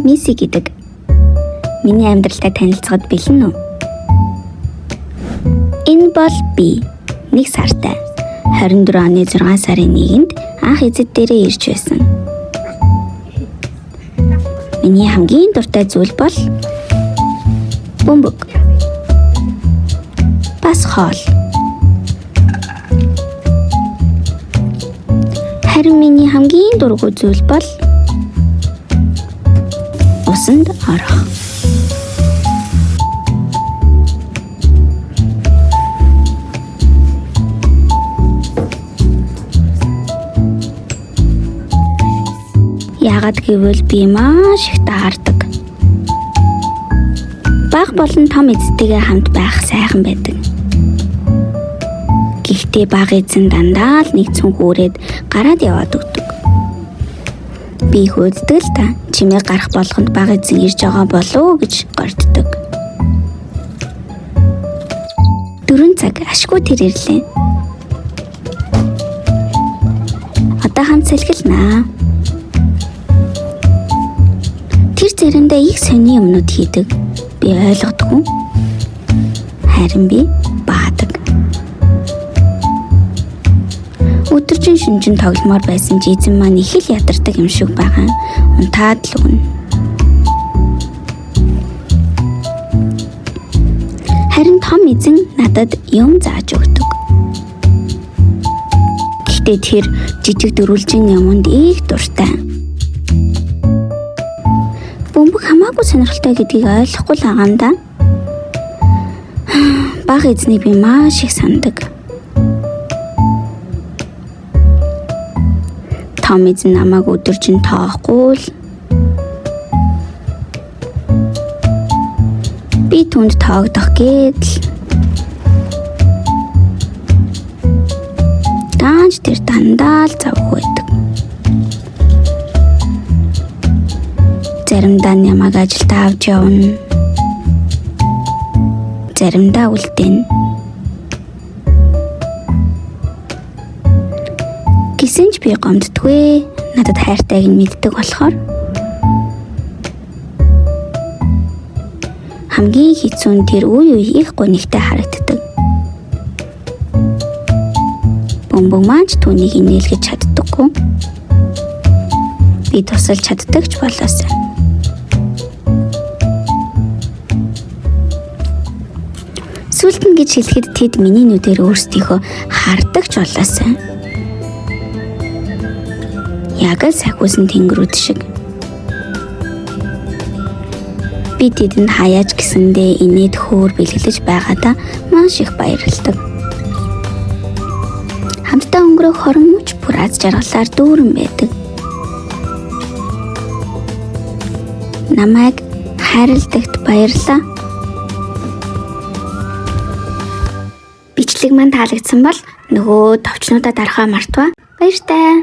Намайг Мисси гэдэг. Миний амьдралтай танилцахад бэлэн үү? Энэ бол би. 1 сартай. 24 оны 6 сарын 1-нд анх эзэд дээрээ ирж байсан. Миний хамгийн дуртай зүйл бол бөмбөг. Бас хоол. Харин миний хамгийн дургүй зүйл бол усанд орох. Яагаад гэвэл би маш их даардаг. Бага болон том эзэдтэйгээ хамт байх сайхан байдаг. Гэхдээ бага эзэн дандаа л нэг цүнх үүрээд гараад яваад өгдөг. Би хөөддөг л та. Чимээ гарах болгонд бага эзэн ирж байгаа болов уу гэж горддог. 4 цаг ашгүй тэр ирлээ. Одоо хамт сэлгэлнэ. Тэр заримдаа их сони юмнууд хийдэг. Би ойлгодгүй. Харин би баадаг. Өдөржин шөнөжин тогломоор байсан ч эзэн маань их л ядардаг юм шиг байгаа. Унтаад л өгнө. Харин том эзэн надад юм зааж өгдөг. Гэхдээ тэр жижиг дөрвөлжин юмд их дуртай. Бөмбөг хамаагүй сонирхолтой гэдгийг ойлгохгүй л байгаа юм да. Бага эзнийг би маш их санадаг. Том эзэн намайг өдөржин тоохгүй л би түнд тоогдох гээд л даанч тэр дандаа л завгүй байдаг. Заримдаа намайг ажилдаа авч явна. Заримдаа үлдээнэ. Гэсэн ч би гомддоггүй. Надад хайртайг нь мэддэг болохоор. Хамгийн хэцүү нь тэр үе үе их гунигтай харагддаг. Бөмбөг маань ч түүнийг инээлгэж чаддаггүй. Би тусалж чаддаг ч болоосай. Сүүлд нь гэж хэлэхэд тэд миний нүдээр өөрсдийнхөө хардаг ч болоосай. Яг л сахиусан тэнгэрүүд шиг. Би тэдэнд хаяаж гисэндээ инээд хөөр бэлгэлж байгаадаа маш их баярладаг. Хамтдаа өнгөрөх хорон мөч бүр аз жаргалаар дүүрэн байдаг. Намайг хайрладагт баярлалаа. Бичлэг маань таалагдсан бол нөгөө товчнуудаа дарахаа мартваа. Баяртай.